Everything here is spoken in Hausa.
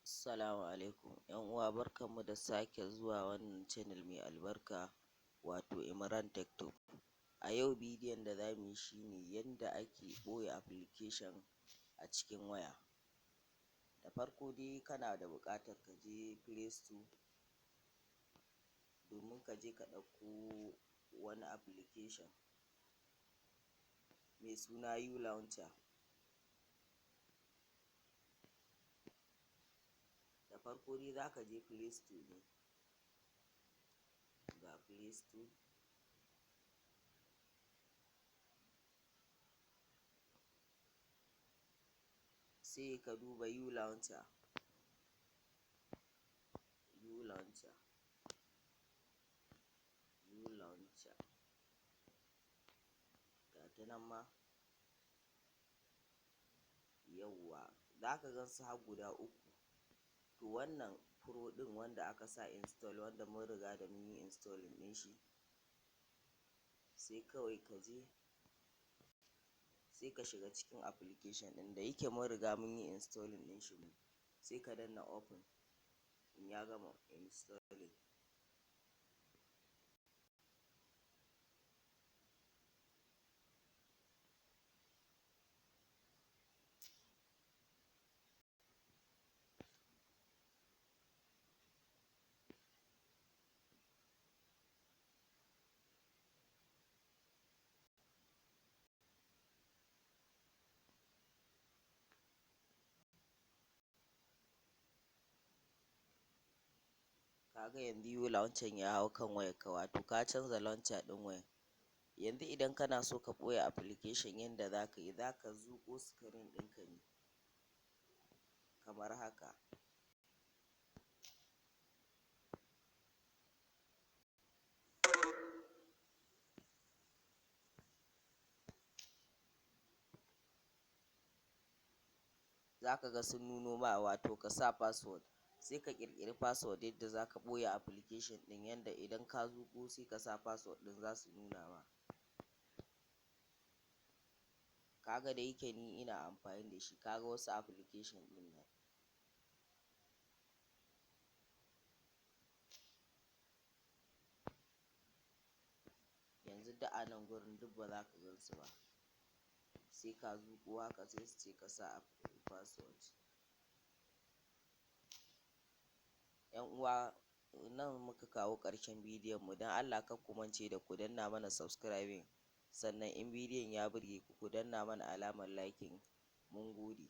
Assalamu alaikum ‘yan uwa, barkanmu da sake zuwa wannan channel mai albarka, wato Imran Tech Talk. A yau bidiyon da za mu yi shi ne yanda ake ɓoye application a cikin waya. Da farko dai kana da buƙatar ka je Play Store domin ka je ka ɗauko wani application mai suna Ulauncher. Da farko dai za ka je Play Store ne, ga Play Store, sai ka duba Ulauncher, Ulauncher, Ulauncher, ga ta nan ma. Yawwa, za ka gan su har guda uku. To wannan pro ɗin wanda aka sa install, wanda mun riga da mun yi installing ɗin shi, sai kawai ka je sai ka shiga cikin application ɗin. Da yake mun riga mun yi installing ɗin shi, sai ka danna open in ya gama installing. Ka ga yanzu Ulauncher ya hau kan wayarka, wato ka canza launcher ɗin wayar. Yanzu idan kana so ka ɓoye application, yanda za ka yi, za ka zuƙo screen ɗinka ne kamar haka. Za ka ga sun nuno ma, wato ka sa password. Sai ka ƙirƙiri password yadda za ka ɓoye application ɗin, yanda idan ka zuƙo sai ka sa password ɗin, za su nuna ma. Ka ga da yake ni ina amfani da shi, ka ga wasu application ɗin nan. Yanzu duk a nan gurin duk ba za ka gan su ba. Sai ka zuƙo haka, sai su ce ka sa password. ‘Yan uwa, nan muka kawo ƙarshen bidiyon mu. Don Allah kar ku mance da ku danna mana subscribing, sannan in bidiyon ya burge ku, ku danna mana alamar liking. Mun gode.